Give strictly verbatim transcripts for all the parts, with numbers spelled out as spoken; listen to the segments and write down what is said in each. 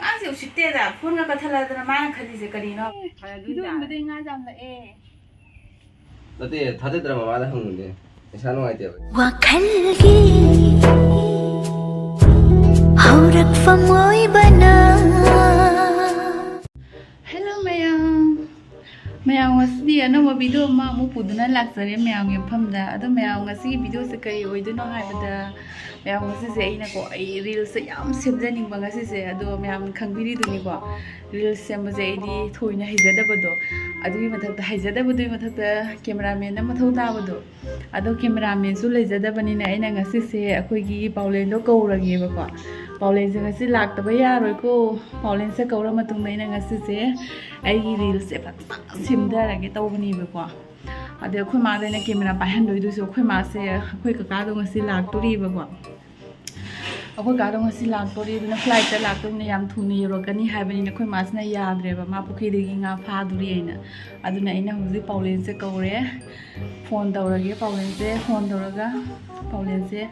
ꯑꯉꯥꯡꯁꯦ ꯎꯁꯤꯠꯇꯦꯗ, ꯐꯣꯟꯒ ꯀꯛꯊꯠꯂꯗꯅ ꯃꯥꯅ ꯈꯜꯂꯤꯁꯦ ꯀꯔꯤꯅꯣ? ꯏꯗꯣꯟꯕꯗꯩ ꯉꯥ ꯌꯥꯝ ꯂꯛꯑꯦ꯫ ꯅꯠꯇꯦ, ꯊꯥꯖꯗ꯭ꯔ ꯃꯃꯥꯗ ꯍꯪꯉꯨꯅꯦ꯫ ꯏꯁꯥ ꯅꯨꯡꯉꯥꯏꯇꯦꯕ꯫ ꯋꯥꯈꯜꯒꯤ ꯍꯧꯔꯛꯐꯝ ꯑꯣꯏꯕꯅ꯫ Hello ꯃꯌꯥꯝ꯫ ꯃꯌꯥꯝ, ꯉꯁꯤꯗꯤ ꯑꯅꯧꯕ video ꯑꯃ ꯑꯃꯨꯛ ꯄꯨꯗꯨꯅ ꯂꯥꯛꯆꯔꯦ ꯃꯌꯥꯝꯒꯤ ꯃꯐꯝꯗ꯫ ꯑꯗꯣ ꯃꯌꯥꯝ, ꯉꯁꯤꯒꯤ videoꯁꯦ ꯀꯔꯤ ꯑꯣꯏꯗꯣꯏꯅꯣ ꯍꯥꯏꯕꯗ, ꯃꯌꯥꯝ, ꯉꯁꯤꯁꯦ ꯑꯩꯅꯀꯣ, ꯑꯩ reelsꯁꯦ ꯌꯥꯝ ꯁꯦꯝꯖꯅꯤꯡꯕ ꯉꯁꯤꯁꯦ꯫ ꯑꯗꯣ ꯃꯌꯥꯝ ꯈꯪꯕꯤꯔꯤꯗꯨꯅꯤꯀꯣ, reels ꯁꯦꯝꯕꯁꯦ ꯑꯩꯗꯤ ꯊꯣꯏꯅ ꯍꯩꯖꯗꯕꯗꯣ꯫ ꯑꯗꯨꯒꯤ ꯃꯊꯛꯇ, ꯍꯩꯖꯗꯕꯗꯨꯒꯤ ꯃꯊꯛꯇ cameraman ꯑꯃ ꯃꯊꯧ ꯇꯥꯕꯗꯣ꯫ ꯑꯗꯣ cameramanꯁꯨ ꯂꯩꯖꯗꯕꯅꯤꯅ ꯑꯩꯅ ꯉꯁꯤꯁꯦ ꯑꯩꯈꯣꯏꯒꯤ ꯄꯥꯎꯂꯦꯟꯗꯣ ꯀꯧꯔꯒꯦꯕꯀꯣ꯫ ꯄꯥꯎꯂꯦꯟꯁꯦ ꯉꯁꯤ ꯂꯥꯛꯇꯕ ꯌꯥꯔꯣꯏꯀꯣ꯫ ꯄꯥꯎꯂꯦꯟꯁꯦ ꯀꯧꯔ ꯃꯇꯨꯡꯗ ꯑꯩꯅ ꯉꯁꯤꯁꯦ ꯑꯩꯒꯤ reelsꯁꯦ ꯐꯖꯅ ꯁꯦꯝꯊꯔꯒꯦ ꯇꯧꯕꯅꯦꯕꯀꯣ꯫ ꯑꯗꯩ ꯑꯩꯈꯣꯏ ꯃꯥꯗ ꯑꯩꯅ camera ꯄꯥꯏꯍꯟꯗꯣꯏꯗꯨꯁꯨ, ꯑꯩꯈꯣꯏ ꯃꯥꯁꯦ ꯑꯩꯈꯣꯏ ꯀꯀꯥꯗꯣ ꯉꯁꯤ ꯂꯥꯛꯇꯣꯔꯤꯕꯀꯣ꯫ ꯑꯩꯈꯣꯏ ꯀꯥꯗꯣ ꯉꯁꯤ ꯂꯥꯛꯇꯣꯔꯤ, ꯑꯗꯨꯅ flightꯇ ꯂꯥꯛꯇꯣꯏꯅꯤꯅ ꯌꯥꯝ ꯊꯨꯅ ꯌꯧꯔꯛꯀꯅꯤ ꯍꯥꯏꯕꯅꯤꯅ ꯑꯩꯈꯣꯏ ꯃꯥꯁꯤꯅ ꯌꯥꯗ꯭ꯔꯦꯕ, ꯃꯥ ꯄꯨꯈ꯭ꯔꯤꯗꯒꯤ ꯉꯥ ꯐꯥꯗꯣꯔꯤ ꯍꯥꯏꯅ꯫ ꯑꯗꯨꯅ ꯑꯩꯅ ꯍꯧꯖꯤꯛ ꯄꯥꯎꯂꯦꯟꯁꯦ ꯀꯧꯔꯦ, phone ꯇꯧꯔꯒꯦ꯫ ꯄꯥꯎꯂꯦꯟꯁꯦ phone ꯇꯧꯔꯒ ꯄꯥꯎꯂꯦꯟꯁꯦ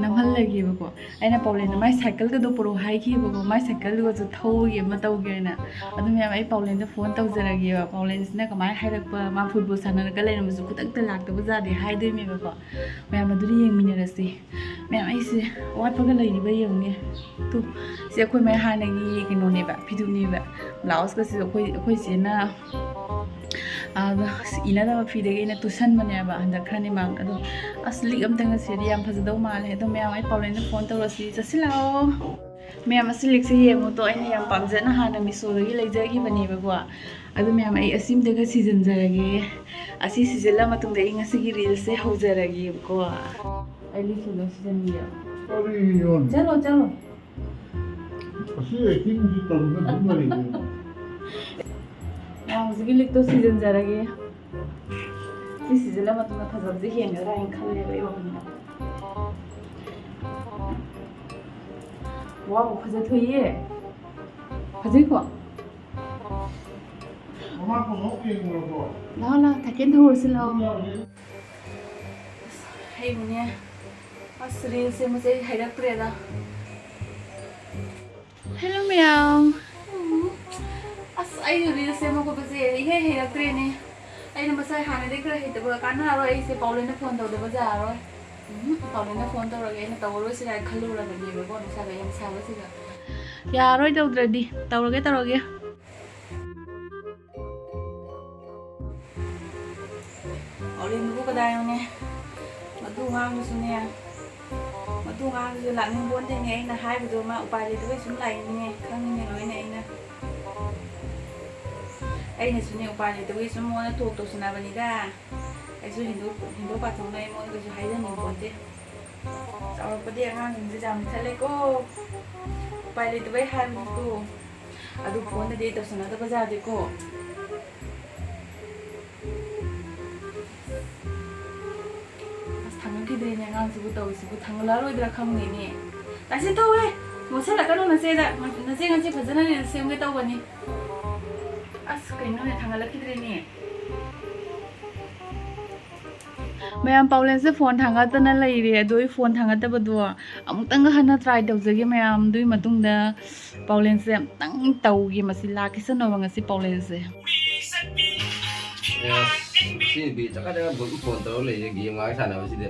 ꯅꯝꯍꯜꯂꯒꯦꯕꯀꯣ꯫ ꯑꯩꯅ ꯄꯥꯎꯂꯦꯟꯗ ꯃꯥꯏ cycleꯒꯗꯣ ꯄꯨꯔꯛꯑꯣ ꯍꯥꯏꯈꯤꯕꯀꯣ, ꯃꯥꯏ cycleꯗꯨꯒꯁꯨ ꯊꯧꯕꯒꯤ ꯑꯃ ꯇꯧꯒꯦ ꯍꯥꯏꯅ꯫ ꯑꯗꯨ ꯃꯌꯥꯝ, ꯑꯩ ꯄꯥꯎꯂꯦꯟꯗ phone ꯇꯧꯖꯔꯒꯦꯕ꯫ ꯄꯥꯎꯂꯦꯟꯁꯤꯅ ꯀꯃꯥꯏꯅ ꯍꯥꯏꯔꯛꯄ, ꯃꯥ football ꯁꯥꯟꯅꯔꯒ ꯂꯩꯔꯝꯕꯁꯨ ꯈꯨꯗꯛꯇ ꯂꯥꯛꯇꯕ ꯌꯥꯗꯦ ꯍꯥꯏꯗꯣꯏꯅꯦꯕꯀꯣ꯫ ꯃꯌꯥꯝ, ꯑꯗꯨꯗꯤ ꯌꯦꯡꯃꯤꯟꯅꯔꯁꯤ꯫ ꯃꯌꯥꯝ, ꯑꯩꯁꯦ ꯑꯋꯥꯠꯄꯒ ꯂꯩꯔꯤꯕ ꯌꯦꯡꯉꯨꯅꯦ꯫ ꯇꯨ, ꯁꯤ ꯑꯩꯈꯣꯏ ꯃꯩ ꯍꯥꯟꯅꯒꯤ ꯀꯩꯅꯣꯅꯦꯕ, ꯐꯤꯗꯨꯅꯦꯕ꯫ Blouseꯀꯁꯤꯁꯨ ꯑꯩꯈꯣꯏ, ꯑꯩꯈꯣꯏ ꯆꯦꯅ, ꯑ, ꯏꯅꯗꯕ ꯐꯤꯗꯒꯤ ꯑꯩꯅ ꯇꯨꯁꯟꯕꯅꯦꯕ ꯍꯟꯗꯛ ꯈꯔꯅꯤ ꯃꯥꯡ꯫ ꯑꯗꯣ ꯑꯁ, ꯂꯤꯛ ꯑꯝꯇꯪꯒ ꯁꯦꯠꯂꯗꯤ ꯌꯥꯝ ꯐꯖꯗꯧ ꯃꯥꯜꯂꯦ꯫ ꯑꯗꯣ ꯃꯌꯥꯝ, ꯑꯩ ꯄꯥꯎꯂꯦꯟꯗ phone ꯇꯧꯔꯁꯤ, ꯆꯠꯁꯤ ꯂꯥꯛꯑꯣ꯫ ꯃꯌꯥꯝ, ꯑꯁꯤ ꯂꯤꯛꯁꯦ ꯌꯦꯡꯉꯨ ꯇꯣ, ꯑꯩꯅ ꯌꯥꯝ ꯄꯥꯝꯖꯅ ꯍꯥꯟꯅ Meeshoꯗꯒꯤ ꯂꯩꯖꯈꯤꯕꯅꯦꯕꯀꯣ꯫ ꯑꯗꯨ ꯃꯌꯥꯝ, ꯑꯩ ꯑꯁꯤꯝꯇꯒ ꯁꯤꯖꯤꯟꯖꯔꯒꯦ꯫ ꯑꯁꯤ ꯁꯤꯖꯤꯜꯂ ꯃꯇꯨꯡꯗ ꯑꯩ ꯉꯁꯤꯒꯤ reelsꯁꯦ ꯍꯧꯖꯔꯒꯦꯕꯀꯣ꯫ ꯑꯩ ꯂꯤꯛꯁꯦ ꯂꯣꯏ ꯁꯤꯖꯤꯟꯒꯦ꯫ ꯀꯔꯤꯅꯣ? ꯆꯠꯂꯣ, ꯆꯠꯂꯣ꯫ ꯑꯁꯤ ꯑꯍꯤꯡꯁꯤ ꯇꯧꯗꯅ ꯑꯗꯨꯝ ꯂꯩꯔꯦ꯫ ꯃꯌꯥꯝ, ꯍꯧꯖꯤꯛꯀꯤ ꯂꯤꯛꯇꯣ ꯁꯤꯖꯤꯟꯖꯔꯒꯦ꯫ ꯁꯤ ꯁꯤꯖꯤꯜꯂ ꯃꯇꯨꯡꯗ ꯐꯖꯕꯁꯦ ꯍꯦꯟꯒꯗ꯭ꯔꯥ ꯍꯥꯏꯅ ꯈꯜꯂꯦꯕ ꯑꯩ ꯋꯥꯈꯜꯗ꯫ Wow, ꯐꯖꯊꯣꯛꯏꯌꯦ꯫ ꯐꯖꯩꯀꯣ? ꯂꯥꯛꯑꯣ, ꯂꯥꯛꯑꯣ, ꯊꯥꯏꯀꯦꯟ ꯊꯧꯔꯁꯤ ꯂꯥꯛꯑꯣ꯫ ꯑꯁ, ꯍꯩꯕꯨꯅꯦ꯫ ꯑꯁ, ꯔꯤꯜꯁ ꯁꯦꯝꯕꯁꯦ ꯑꯩ ꯍꯩꯔꯛꯇ꯭ꯔꯦꯗ꯫ ꯍꯦꯜꯂꯣ ꯃꯌꯥꯝ꯫ ꯎꯝ꯫ ꯑꯁ, ꯑꯩ ꯔꯤꯜꯁ ꯁꯦꯝꯕ ꯈꯣꯠꯄꯁꯦ ꯏꯍꯩ ꯍꯩꯔꯛꯇ꯭ꯔꯦꯅꯦ꯫ ꯑꯩꯅ ꯃꯁꯥꯏ ꯍꯥꯟꯅꯗꯤ ꯈꯔ ꯍꯩꯇꯕ ꯀꯥꯟꯅꯔꯣꯏ, ꯑꯩꯁꯦ ꯄꯥꯎꯂꯦꯟꯗ ꯐꯣꯟ ꯇꯧꯗꯕ ꯌꯥꯔꯔꯣꯏ꯫ ꯎꯝ, ꯄꯥꯎꯂꯦꯟꯗ ꯐꯣꯟ ꯇꯧꯔꯒꯦ, ꯑꯩꯅ ꯇꯧꯔꯔꯣꯏꯁꯤꯔ ꯈꯜꯂꯨꯔꯕꯅꯦꯕꯀꯣ, ꯅꯨꯡꯁꯥꯒ ꯌꯥꯝ ꯁꯥꯕꯁꯤꯗ꯫ ꯌꯥꯔꯔꯣꯏ ꯇꯧꯗ꯭ꯔꯗꯤ꯫ ꯇꯧꯔꯒꯦ, ꯇꯧꯔꯒꯦ꯫ ꯑꯣꯔꯦꯟꯗꯨꯕꯨ ꯀꯗꯥꯏꯅꯣꯅꯦ? ꯃꯗꯨ ꯉꯥꯡꯕꯁꯨꯅꯦ, ꯃꯗꯨ ꯉꯥꯡꯕꯁꯨ ꯂꯥꯛꯅꯤꯡꯕꯣꯟꯇꯦꯅꯦ꯫ ꯑꯩꯅ ꯍꯥꯏꯕꯗꯣ ꯃꯥ ꯎꯄꯥꯏ ꯂꯩꯇꯕꯩ ꯁꯨꯝ ꯂꯥꯛꯏꯅꯤꯅꯦ, ꯈꯪꯉꯤꯅꯦ ꯂꯣꯏꯅ ꯑꯩꯅ꯫ ꯑꯩꯅꯁꯨꯅꯦ ꯎꯄꯥꯏ ꯂꯩꯇꯕꯒꯤ ꯁꯨꯝ ꯃꯉꯣꯟꯗ ꯇꯣꯛ ꯇꯧꯁꯟꯅꯕꯅꯤꯗ꯫ ꯑꯩꯁꯨ ꯍꯦꯟꯗꯣꯛ, ꯍꯦꯟꯗꯣꯛ ꯄꯥꯊꯣꯛꯅ ꯑꯩꯉꯣꯟꯗꯁꯨ ꯍꯥꯏꯖꯅꯤꯡꯕꯣꯟꯇꯦ꯫ ꯆꯥꯎꯔꯛꯄꯗꯤ ꯑꯉꯥꯡꯁꯤꯡꯁꯦ ꯌꯥꯝ ꯈꯜꯂꯦꯀꯣ꯫ ꯎꯄꯥꯏ ꯂꯩꯇꯕꯩ ꯍꯥꯏꯕꯅꯤꯀꯣ꯫ ꯑꯗꯨ ꯐꯣꯟꯗꯗꯤ ꯇꯧꯁꯟꯅꯗꯕ ꯌꯥꯗꯦꯀꯣ꯫ ꯑꯁ, ꯊꯥꯡꯒꯠꯈꯤꯗ꯭ꯔꯦꯅꯦ ꯑꯉꯥꯡꯁꯤꯕꯨ, ꯇꯧꯔꯤꯁꯤꯕꯨ ꯊꯥꯡꯒꯠꯂꯛꯑꯔꯣꯏꯗ꯭ꯔꯥ ꯈꯪꯗꯦꯅꯦ꯫ ꯇꯥꯁꯤ ꯇꯧꯋꯦ, ꯃꯣꯠꯁꯜꯂꯛꯀꯅꯨ ꯅꯆꯦꯗ꯫ ꯅꯆꯦ ꯉꯁꯤ ꯐꯖꯅ ꯔꯤꯜꯁ ꯁꯦꯝꯒꯦ ꯇꯧꯕꯅꯤ꯫ ꯑꯁ, ꯀꯩꯅꯣꯅꯦ, ꯊꯥꯡꯒꯠꯂꯛꯈꯤꯗ꯭ꯔꯦꯅꯦ꯫ ꯃꯌꯥꯝ, ꯄꯥꯎꯂꯦꯟꯁꯦ ꯐꯣꯟ ꯊꯥꯡꯒꯠꯇꯅ ꯂꯩꯔꯦ꯫ ꯑꯗꯣ ꯑꯩ ꯐꯣꯟ ꯊꯥꯡꯒꯠꯇꯕꯗꯣ ꯑꯃꯨꯛꯇꯪꯒ ꯍꯟꯅ ꯇ꯭ꯔꯥꯏ ꯇꯧꯖꯒꯦ ꯃꯌꯥꯝ꯫ ꯑꯗꯨꯒꯤ ꯃꯇꯨꯡꯗ ꯄꯥꯎꯂꯦꯟꯁꯦ ꯑꯃꯨꯛꯇꯪ ꯇꯧꯒꯦ꯫ ꯃꯁꯤ ꯂꯥꯛꯈꯤꯁꯅꯣꯕ ꯉꯁꯤ ꯄꯥꯎꯂꯦꯟꯁꯦ꯫ ꯑꯦꯁ, ꯁꯤ ꯅꯨꯄꯤ ꯆꯀꯠ ꯆꯀꯠ ꯐꯣꯟ ꯇꯧꯔꯒ ꯂꯩꯔꯦ, ꯒꯦꯝ ꯉꯥꯏꯍꯥꯛ ꯁꯥꯟꯅꯕꯁꯤꯗ꯫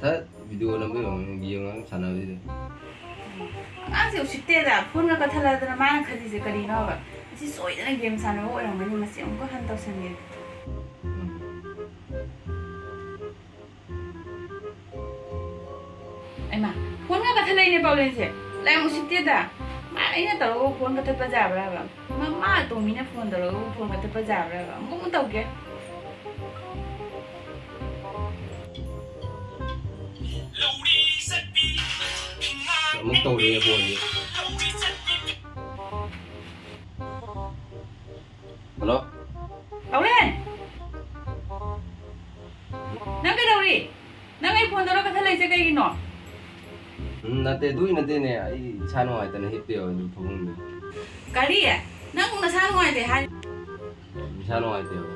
ꯊꯠ, ꯚꯤꯗꯤꯑꯣ ꯅꯝꯕ ꯌꯦꯡꯉꯣ, ꯒꯦꯝ ꯉꯥꯏꯍꯥꯛ ꯁꯥꯟꯅꯕꯁꯤꯗ꯫ ꯑꯉꯥꯡꯁꯦ ꯎꯁꯤꯠꯇꯦꯗ, ꯐꯣꯟꯒ ꯀꯛꯊꯠꯂꯗꯅ ꯃꯥꯅ ꯈꯜꯂꯤꯁꯦ ꯀꯔꯤꯅꯣꯕ? ꯃꯁꯤ ꯁꯣꯏꯗꯅ ꯒꯦꯝ ꯁꯥꯟꯅꯕ ꯑꯣꯏꯔꯝꯒꯅꯤ, ꯃꯁꯤ ꯑꯃꯨꯛꯀ ꯍꯟꯅ ꯇꯧꯁꯟꯒꯦ꯫ ꯎꯝ꯫ ꯑꯩꯃꯥ, ꯐꯣꯟꯒ ꯀꯛꯊꯠꯂꯛꯏꯅꯦ ꯄꯥꯎꯂꯦꯟꯁꯦ꯫ ꯂꯥꯏ ꯌꯥꯝ ꯎꯁꯤꯠꯇꯦꯗ꯫ ꯃꯥ ꯑꯩꯅ ꯇꯧꯔꯒ ꯐꯣꯟ ꯀꯛꯊꯠꯄ ꯌꯥꯕ꯭ꯔꯥꯕ? ꯃꯥ, ꯃꯥ ꯑꯇꯣꯝꯕꯤꯅ ꯐꯣꯟ ꯇꯧꯔꯒ ꯐꯣꯟ ꯀꯛꯊꯠꯄ ꯌꯥꯕ꯭ꯔꯥꯕ? ꯑꯃꯨꯛ, ꯑꯃꯨꯛ ꯇꯧꯒꯦ꯫ ꯑꯃꯨꯛ ꯇꯧꯔꯛꯑꯦ ꯐꯣꯟꯁꯦ꯫ ꯍꯜꯂꯣ? ꯄꯥꯎꯂꯦꯟ! ꯅꯪ ꯀꯩꯗꯧꯔꯤ? ꯅꯪ ꯑꯩ ꯐꯣꯟ ꯇꯧꯔ ꯀꯛꯊꯠꯂꯛꯏꯁꯦ ꯀꯩꯒꯤꯅꯣ? ꯎꯝ, ꯅꯠꯇꯦ, ꯑꯗꯨꯒꯤ ꯅꯠꯇꯦꯅꯦ, ꯑꯩ ꯏꯁꯥ ꯅꯨꯡꯉꯥꯏꯇꯅ ꯍꯤꯞꯄꯦꯕ ꯑꯗꯨ ꯐꯃꯨꯡꯗ꯫ ꯀꯔꯤ? ꯅꯪ ꯅꯁꯥ ꯅꯨꯡꯉꯥꯏꯇꯦ ꯍꯥꯏ? ꯏꯁꯥ ꯅꯨꯡꯉꯥꯏꯇꯦꯕ꯫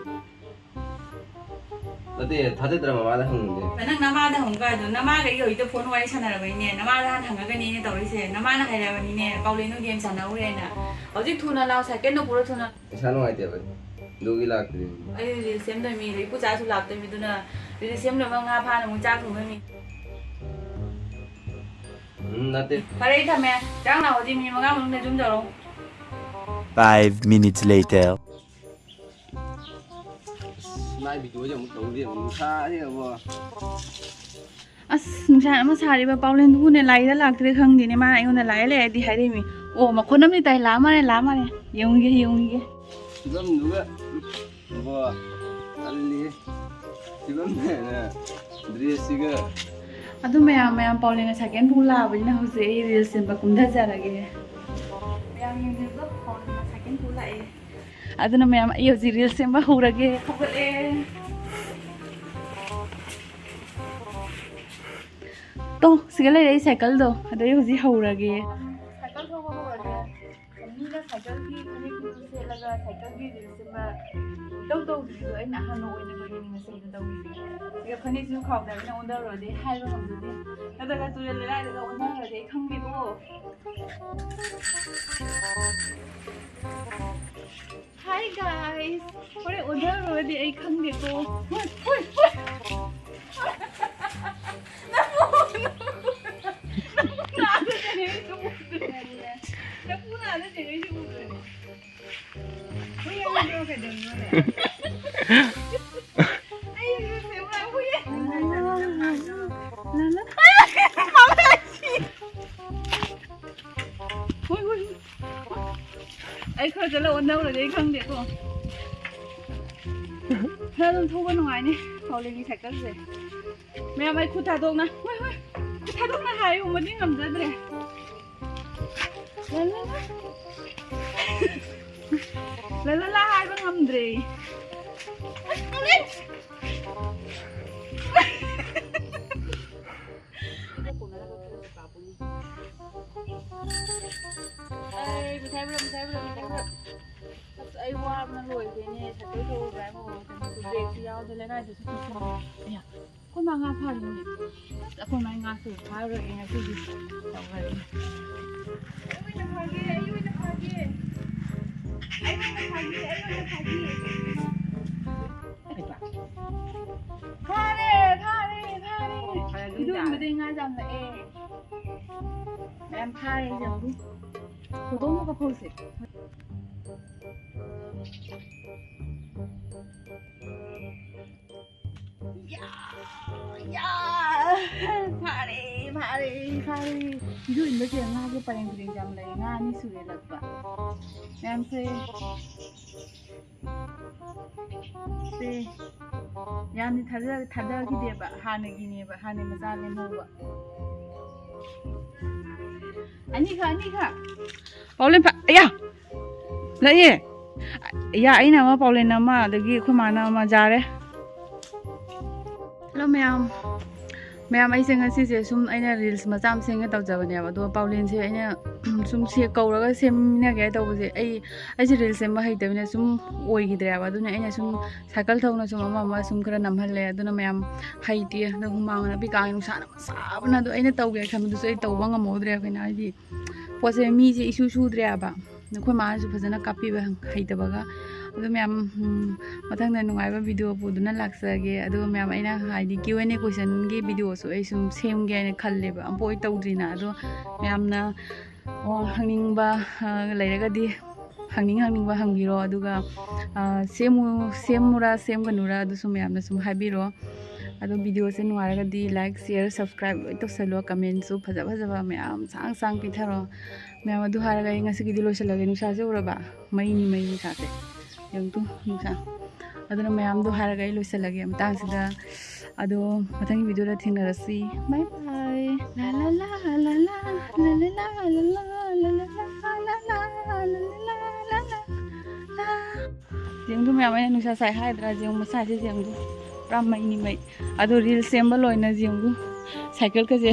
ꯅꯠꯇꯦ, ꯊꯥꯖꯗ꯭ꯔ ꯃꯃꯥꯗ ꯍꯪꯉꯨꯅꯦ꯫ ꯅꯪ ꯅꯃꯥꯗ ꯍꯪꯉꯨ ꯀꯥꯏꯗꯣ? ꯅꯃꯥꯒ ꯑꯩꯒ ꯍꯧꯖꯤꯛꯇ ꯐꯣꯟ ꯋꯥꯔꯤ ꯁꯥꯟꯅꯔꯕꯅꯤꯅꯦ, ꯅꯃꯥꯗ ꯍꯥꯟꯅ ꯍꯪꯉꯒꯅꯦ ꯑꯩꯅ ꯇꯧꯔꯤꯁꯦ꯫ ꯅꯃꯥꯅ ꯍꯥꯏꯔꯕꯅꯤꯅꯦ, ꯄꯥꯎꯂꯦꯟꯗꯣ ꯒꯦꯝ ꯁꯥꯟꯅꯍꯧꯔꯦꯅ꯫ ꯍꯧꯖꯤꯛ ꯊꯨꯅ ꯂꯥꯛꯑꯣ, ꯁꯥꯏꯀꯜꯗꯣ ꯄꯨꯔꯣ ꯊꯨꯅ꯫ ꯏꯁꯥ ꯅꯨꯡꯉꯥꯏꯇꯦꯕ, ꯑꯗꯨꯒꯤ ꯂꯥꯛꯇ꯭ꯔꯤꯅꯤ꯫ ꯑꯩ ꯔꯤꯜꯁ ꯁꯦꯝꯗꯣꯏꯃꯤ, ꯑꯗꯩ ꯏꯄꯨꯆꯥꯁꯨ ꯂꯥꯛꯇꯣꯏꯃꯤ, ꯑꯗꯨꯅ ꯔꯤꯜꯁ ꯁꯦꯝ ꯂꯣꯏꯕ ꯉꯥ ꯐꯥꯅ ꯑꯃꯨꯛ ꯆꯥꯛ ꯊꯣꯡꯗꯣꯏꯃꯤ꯫ ꯎꯝ, ꯅꯠꯇꯦ꯫ ꯐꯔꯦ, ꯑꯩ ꯊꯝꯃꯦ꯫ ꯆꯥꯛ ꯂꯥꯛꯑꯣꯗꯤ ꯃꯤꯅꯤꯠ ꯃꯉꯥ ꯃꯅꯨꯡꯗ ꯌꯨꯝ ꯌꯧꯔꯛꯎ꯫ Five minutes later. ꯃꯥꯏ ꯚꯤꯗꯤꯑꯣꯁꯦ ꯑꯃꯨꯛ ꯇꯧꯗꯦ, ꯑꯃꯨꯛ ꯅꯨꯡꯁꯥꯁꯤꯅꯕꯣ꯫ ꯑꯁ, ꯅꯨꯡꯁꯥ ꯑꯃ ꯁꯥꯔꯤꯕ ꯄꯥꯎꯂꯦꯟꯗꯨꯕꯨꯅꯦ, ꯂꯥꯏꯗ ꯂꯥꯛꯇ꯭ꯔꯦ ꯈꯪꯗꯦꯅꯦ, ꯃꯥꯅ ꯑꯩꯉꯣꯟꯗ ꯂꯥꯏ ꯂꯩꯔꯗꯤ ꯍꯥꯏꯔꯛꯏꯃꯤ꯫ ꯑꯣ, ꯃꯈꯣꯟ ꯑꯃꯗꯤ ꯇꯥꯏ, ꯂꯥꯛꯑ ꯃꯥꯜꯂꯦ, ꯂꯥꯛꯑ ꯃꯥꯜꯂꯦ꯫ ꯌꯦꯡꯉꯨꯒꯦ, ꯌꯦꯡꯉꯨꯒꯦ꯫ ꯐꯤꯕꯝꯗꯨꯒ, ꯕꯣ, ꯇꯜꯂꯤꯍꯦ꯫ ꯐꯤꯕꯝꯗꯨꯅ, ꯗ꯭ꯔꯦꯁꯁꯤꯒ꯫ ꯑꯗꯨ ꯃꯌꯥꯝ, ꯃꯌꯥꯝ ꯄꯥꯎꯂꯦꯟꯅ ꯁꯥꯏꯀꯦꯟ ꯄꯨ ꯂꯥꯛꯑꯕꯅꯤꯅ ꯍꯧꯖꯤꯛ ꯑꯩ ꯔꯤꯜꯁ ꯁꯦꯝꯕ ꯀꯨꯝꯊꯖꯔꯒꯦ꯫ ꯃꯌꯥꯝ ꯌꯦꯡꯕꯤꯌꯨꯀꯣ, ꯄꯥꯎꯂꯦꯟꯅ ꯁꯥꯏꯀꯦꯟ ꯄꯨ ꯂꯥꯛꯑꯦ꯫ ꯑꯗꯨꯅ ꯃꯌꯥꯝ, ꯑꯩ ꯍꯧꯖꯤꯛ ꯔꯤꯜꯁ ꯁꯦꯝꯕ ꯍꯧꯔꯒꯦ꯫ ꯍꯧꯒꯠꯂꯦ꯫ ꯇꯣ, ꯁꯤꯒ ꯂꯩꯔꯦ ꯑꯩ ꯁꯥꯏꯀꯜꯗꯣ꯫ ꯑꯗꯣ ꯑꯩ ꯍꯧꯖꯤꯛ ꯍꯧꯔꯒꯦ꯫ ꯁꯥꯏꯀꯜ ꯊꯧꯕ ꯍꯧꯔꯒꯦ꯫ ꯃꯤꯅ ꯁꯥꯏꯀꯜꯒꯤ ꯐꯅꯦꯛ ꯐꯤꯗꯨ ꯁꯦꯠꯂꯒ ꯁꯥꯏꯀꯜꯒꯤ ꯔꯤꯜꯁ ꯁꯦꯝꯕ ꯏꯇꯧ ꯇꯧꯗ꯭ꯔꯤꯗꯣ ꯑꯩꯅ ꯑꯍꯥꯟꯕ ꯑꯣꯏꯅ ꯑꯣꯏꯅꯤꯡꯉꯦ ꯉꯁꯤꯗꯤ ꯇꯧꯔꯤꯁꯦ꯫ ꯑꯗꯨꯒ ꯐꯅꯦꯛꯁꯤꯁꯨ ꯈꯥꯎꯗꯕꯅꯤꯅ ꯑꯣꯟꯊꯔꯨꯔꯗꯤ ꯍꯥꯏꯕ ꯉꯝꯖꯗꯦ꯫ ꯅꯠꯇ꯭ꯔꯒ ꯇꯨꯔꯦꯜ ꯂꯩꯔꯥꯏꯗꯒ ꯑꯣꯟꯊꯈ꯭ꯔꯗꯤ ꯑꯩ ꯈꯪꯗꯦꯀꯣ꯫ Hi guys! ꯍꯣꯔꯦꯟ ꯑꯣꯟꯊꯔꯨꯔꯗꯤ ꯑꯩ ꯈꯪꯗꯦꯀꯣ꯫ ꯍꯣꯏ, ꯍꯣꯏ, ꯍꯣꯏ! ꯅꯪꯕꯨ, ꯅꯪꯕꯨ ꯅꯥꯗ ꯆꯦꯟꯈꯩꯁꯨ ꯎꯗ꯭ꯔꯤꯅꯦ꯫ ꯅꯪꯕꯨ ꯅꯥꯗ ꯆꯦꯟꯈꯩꯁꯨ ꯎꯗ꯭ꯔꯤꯅꯦ꯫ ꯍꯨꯏ ꯑꯃꯗꯣ ꯀꯩꯗꯧꯔꯤꯅꯣꯅꯦ? ꯑꯩ ꯏꯔꯨꯖꯕ ꯍꯨꯏ꯫ ꯂꯥ, ꯂꯥ꯫ ꯍꯨꯏ, ꯍꯨꯏ, ꯍꯨꯏ꯫ ꯑꯩ ꯈꯔ ꯆꯠꯂ ꯑꯣꯟꯊꯧꯔꯗꯤ ꯑꯩ ꯈꯪꯗꯦꯀꯣ꯫ ꯈꯔ ꯑꯗꯨꯝ ꯊꯧꯕ ꯅꯨꯡꯉꯥꯏꯅꯤ ꯄꯥꯎꯂꯦꯟꯒꯤ ꯁꯥꯏꯀꯜꯁꯦ꯫ ꯃꯌꯥꯝ, ꯑꯩ ꯈꯨꯠ ꯊꯥꯗꯣꯛꯅ, ꯍꯣꯏ, ꯍꯣꯏ, ꯈꯨꯠ ꯊꯥꯗꯣꯛꯅ ꯍꯥꯏꯌꯨ, ꯃꯇꯦꯡ ꯉꯝꯖꯗ꯭ꯔꯦ꯫ ꯂꯥ, ꯂꯥ, ꯂꯥ꯫ ꯂꯥ, ꯂꯥ, ꯂꯥ ꯍꯥꯏꯕ ꯉꯝꯗ꯭ꯔꯦ꯫ ꯑꯁ, ꯄꯥꯎꯂꯦꯟ! ꯑꯩ ꯃꯤꯊꯥꯏ ꯄꯨꯔꯛ, ꯃꯤꯊꯥꯏ ꯄꯨꯔꯛ, ꯃꯤꯊꯥꯏ ꯄꯨꯔꯛ꯫ ꯑꯁ, ꯑꯩ ꯋꯥꯔꯦ꯫ ꯂꯣꯏꯈ꯭ꯔꯦꯅꯦ, ꯁꯥꯏꯀꯜ ꯊꯧꯕ ꯍꯥꯏꯕꯨ ꯕ꯭ꯔꯦꯛꯁꯨ ꯌꯥꯎꯗꯦ, ꯂꯩꯅꯥꯏꯗꯨꯁꯨ ꯄꯤꯁꯤꯟ꯫ ꯑꯌꯥ, ꯑꯩꯈꯣꯏ ꯃꯥ ꯉꯥ ꯐꯥꯔꯤꯅꯦ꯫ ꯑꯁ, ꯑꯩꯈꯣꯏ ꯃꯥ ꯉꯥꯁꯨ ꯐꯥꯔꯨꯔꯒꯦ ꯉꯁꯤꯗꯤ꯫ ꯇꯧꯔꯒꯦ꯫ ꯑꯩ ꯑꯣꯏꯅ ꯐꯥꯒꯦ, ꯑꯩ ꯑꯣꯏꯅ ꯐꯥꯒꯦ꯫ ꯑꯩ ꯑꯣꯏꯅ ꯐꯥꯒꯦ, ꯑꯩ ꯑꯣꯏꯅ ꯐꯥꯒꯦ꯫ ꯐꯥꯔꯦ, ꯐꯥꯔꯦ, ꯐꯥꯔꯦ꯫ ꯏꯗꯣꯝꯕꯗꯩ ꯉꯥ ꯌꯥꯝ ꯂꯛꯑꯦ꯫ ꯃꯌꯥꯝ ꯐꯥꯔꯦ, ꯌꯦꯡꯉꯨ꯫ ꯐꯣꯇꯣ ꯑꯃ ꯀꯥꯞꯍꯧꯁꯦ꯫ ꯌꯥ! ꯌꯥ! ꯐꯥꯔꯦ, ꯐꯥꯔꯦ, ꯐꯥꯔꯦ꯫ ꯏꯗꯨ ꯏꯟꯕꯁꯦ ꯉꯥꯁꯦ ꯄꯔꯦꯡ ꯄꯔꯦꯡ ꯌꯥꯝ ꯂꯩ꯫ ꯉꯥ ꯑꯅꯤ ꯁꯨꯔꯦ ꯂꯛꯄ꯫ ꯃꯌꯥꯝꯁꯦ꯫ ꯁꯦ꯫ ꯌꯥꯝꯗꯤ ꯊꯥꯗ-, ꯊꯥꯗꯈꯤꯗꯦꯕ꯫ ꯍꯥꯟꯅꯒꯤꯅꯦꯕ꯫ ꯍꯥꯟꯅꯒꯤ ꯃꯆꯥ ꯂꯦꯝꯍꯧꯕ꯫ ꯑꯅꯤꯈꯛ, ꯑꯅꯤꯈꯛ꯫ ꯄꯥꯎꯂꯦꯟ ꯐꯥ-, ꯑꯌꯥ! ꯂꯩꯌꯦ꯫ ꯌꯥ, ꯑꯩꯅ ꯑꯃ, ꯄꯥꯎꯂꯦꯟ ꯑꯃ, ꯑꯗꯒꯤ ꯑꯩꯈꯣꯏ ꯃꯥꯅ ꯑꯃ ꯆꯥꯔꯦ꯫ ꯍꯜꯂꯣ ꯃꯌꯥꯝ꯫ ꯃꯌꯥꯝ, ꯑꯩꯁꯦ ꯉꯁꯤꯁꯦ ꯁꯨꯝ ꯑꯩꯅ reels ꯃꯆꯥ ꯑꯃ ꯁꯦꯝꯒꯦ ꯇꯧꯖꯕꯅꯦꯕ꯫ ꯑꯗꯣ ꯄꯥꯎꯂꯦꯟꯁꯦ ꯑꯩꯅ ꯁꯨꯝ ꯁꯦ-, ꯀꯧꯔꯒ ꯁꯦꯝꯃꯤꯟꯅꯒꯦ ꯇꯧꯕꯁꯦ, ꯑꯩ, ꯑꯩꯁꯦ reels ꯁꯦꯝꯕ ꯍꯩꯇꯕꯅꯤꯅ ꯁꯨꯝ ꯑꯣꯏꯈꯤꯗ꯭ꯔꯦꯕ꯫ ꯑꯗꯨꯅ ꯑꯩꯅ ꯁꯨꯝ ꯁꯥꯏꯀꯜ ꯊꯧꯅ ꯁꯨꯝ ꯑꯃ ꯑꯃ ꯁꯨꯝ ꯈꯔ ꯅꯝꯍꯜꯂꯦ꯫ ꯑꯗꯨꯅ ꯃꯌꯥꯝ ꯍꯩꯇꯦ꯫ ꯑꯗꯣ ꯍꯨꯃꯥꯡ ꯅꯞꯄꯤ ꯀꯥꯡꯉꯦ, ꯅꯨꯡꯁꯥꯅ ꯁꯥꯕꯅ꯫ ꯑꯗꯣ ꯑꯩꯅ ꯇꯧꯒꯦ ꯈꯟꯕꯗꯨꯁꯨ ꯑꯩ ꯇꯧꯕ ꯉꯝꯍꯧꯗ꯭ꯔꯦ꯫ ꯀꯩꯅꯣ ꯍꯥꯏꯗꯤ ꯄꯣꯠꯁꯦ ꯃꯤꯁꯦ ꯏꯁꯨ ꯁꯨꯗ꯭ꯔꯦꯕ꯫ ꯑꯩꯈꯣꯏ ꯃꯥꯅꯁꯨ ꯐꯖꯅ ꯀꯥꯞꯄꯤꯕ ꯍꯩꯇꯕꯒ꯫ ꯑꯗꯣ ꯃꯌꯥꯝ, ꯎꯝ, ꯃꯊꯪꯗ ꯅꯨꯡꯉꯥꯏꯕ video ꯄꯨꯗꯨꯅ ꯂꯥꯛꯆꯒꯦ꯫ ꯑꯗꯨꯒ ꯃꯌꯥꯝ, ꯑꯩꯅ ꯍꯥꯏꯗꯤ Q and A question ꯒꯤ video ꯁꯨ ꯑꯩ ꯁꯨꯝ ꯁꯦꯝꯒꯦ ꯍꯥꯏꯅ ꯈꯜꯂꯦꯕ, ꯑꯝꯐꯥꯎ ꯑꯩ ꯇꯧꯗ꯭ꯔꯤꯅ꯫ ꯑꯗꯣ ꯃꯌꯥꯝꯅ, ꯑꯣ, ꯍꯪꯅꯤꯡꯕ, ꯑ, ꯂꯩꯔꯒꯗꯤ ꯍꯪꯅꯤꯡ ꯍꯪꯅꯤꯡꯕ ꯍꯪꯕꯤꯔꯣ꯫ ꯑꯗꯨꯒ, ꯑ, ꯁꯦꯝꯃꯨ-, ꯁꯦꯝꯃꯨꯔꯥ ꯁꯦꯝꯒꯅꯨꯔꯥ ꯑꯗꯨꯁꯨ ꯃꯌꯥꯝꯅ ꯁꯨꯝ ꯍꯥꯏꯕꯤꯔꯣ꯫ ꯑꯗꯣ video ꯁꯦ ꯅꯨꯡꯉꯥꯏꯔꯒꯗꯤ like, share, subscribe ꯂꯣꯏ ꯇꯧꯁꯜꯂꯣ꯫ Comment ꯁꯨ ꯐꯖ ꯐꯖꯕ ꯃꯌꯥꯝ ꯁꯥꯡ ꯁꯥꯡ ꯄꯤꯊꯔꯣ꯫ ꯃꯌꯥꯝ, ꯑꯗꯨ ꯍꯥꯏꯔꯒ ꯑꯩ ꯉꯁꯤꯒꯤꯗꯤ ꯂꯣꯏꯁꯤꯜꯂꯒꯦ꯫ ꯅꯨꯡꯁꯥꯁꯦ ꯎꯔꯕ? ꯃꯩꯅꯤ, ꯃꯩ ꯅꯨꯡꯁꯥꯁꯦ꯫ ꯌꯦꯡꯉꯨ ꯇꯨ, ꯅꯨꯡꯁꯥ꯫ ꯑꯗꯨꯅ ꯃꯌꯥꯝꯗꯣ ꯍꯥꯏꯔꯒ ꯑꯩ ꯂꯣꯏꯁꯤꯜꯂꯒꯦ ꯃꯇꯥꯡꯁꯤꯗ꯫ ꯑꯗꯣ ꯃꯊꯪꯒꯤ video ꯗ ꯊꯦꯡꯅꯔꯁꯤ꯫ Bye bye꯫ ꯂꯥ ꯂꯥ ꯂꯥ ꯂꯥ ꯂꯥ, ꯂꯥ ꯂꯥ ꯂꯥ ꯂꯥ ꯂꯥ꯫ ꯌꯦꯡꯉꯨ ꯃꯌꯥꯝ, ꯑꯩꯅ ꯅꯨꯡꯁꯥ ꯁꯥꯏ ꯍꯥꯏꯗ꯭ꯔꯥ? ꯌꯦꯡꯉꯨ ꯃꯁꯥꯁꯦ ꯌꯦꯡꯉꯨ꯫ ꯄꯨꯔꯥ ꯃꯩꯅꯤ, ꯃꯩ꯫ ꯑꯗꯣ reels ꯁꯦꯝꯕ ꯂꯣꯏꯅ ꯌꯦꯡꯉꯨ꯫ ꯁꯥꯏꯀꯜꯒꯁꯦ꯫